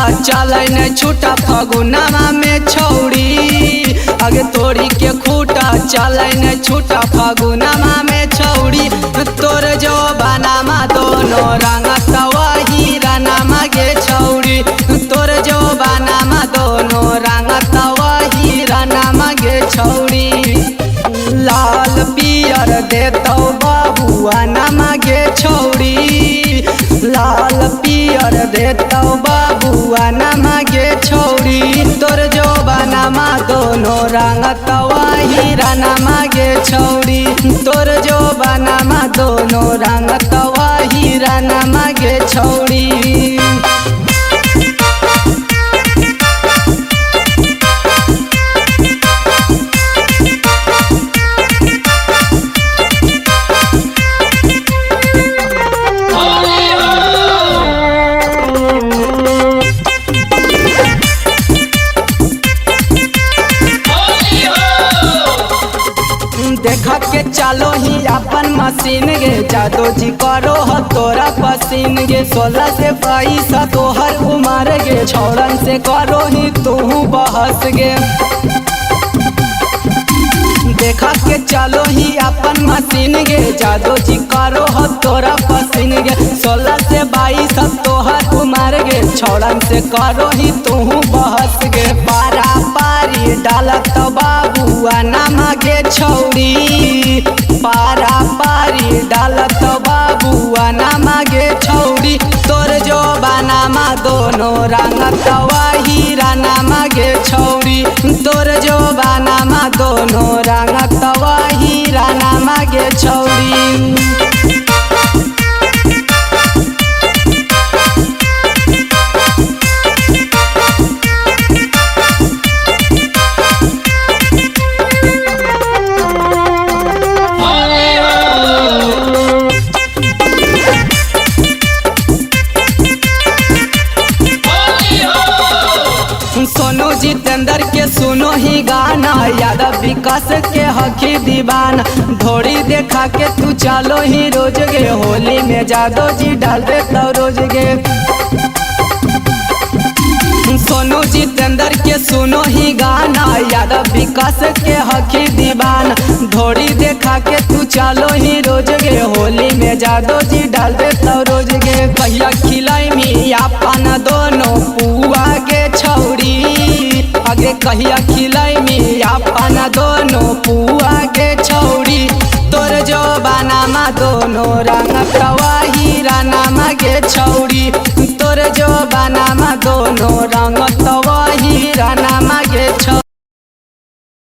चलै न छूटा फगुनामा में छौड़ी। आगे तोरी के खूटा चलै न छूटा फगुनामा में छौड़ी। तोर जो बनामा दोनों रंगतवा हीरा नामा गे छौड़ी। तोर जो बनामा दोनों रंगतवा हीरा नामा गे छौड़ी। लाल पियर देतौ बाबुआ नामा गे छौड़ी। लाल पियर देतौ बाबुआ नामा गे छौड़ी। तोर जो बनामा दोनों रंगतवा हीरा नामा गे छौड़ी। तोर जो बनामा दोनों रंगतवा हीरा नामा गे छौड़ी। देखा के चलो ही अपन मशीन गे, जादो जी करो हो तोरा पसीन गे। 16 से 22 तोहर उमर गे, छौड़न से करो ही तू बहस गे। देखा के चलो ही अपन मशीन गे, जादो जी करो हो तोरा पसीन गे। 16 से 22 तोहर उमर गे, छौड़न से करो ही तू बहस गे। पारा पारी डालत बाबुआ नामा गे छौड़ी। पारा पारी डालत बाबुआ नामा गे छौड़ी। तोर जो बनामा दोनों रंगतवा हीरा नामा गे छौड़ी। तोर जो बनामा दोनों रंगतवा हीरा नामा गे छौड़ी। सोनू जितेंद्र के सुनो ही गाना, यादव विकास के हकी दीवाना। ढोरी देखा के तू चलो ही रोज गे, होली में जादो जी डाल दे तो रोज गे। सोनू जितेंद्र के सुनो ही गाना, यादव विकास के हकी दीवाना। ढोरी देखा के तू चलो ही रोज गे, होली में जादो जी डाल दे तो रोज गे। कहिया खिलाई मी अपन दोनों पुआ गे छौड़ी। आगे कहिया खिलाई मी अपन दोनों पुआ गे छौड़ी। तोर जो बनामा दोनों रंगतवा हीरा नामा गे छौड़ी। तोर जो बनामा दोनों रंगतवा हीरा नामा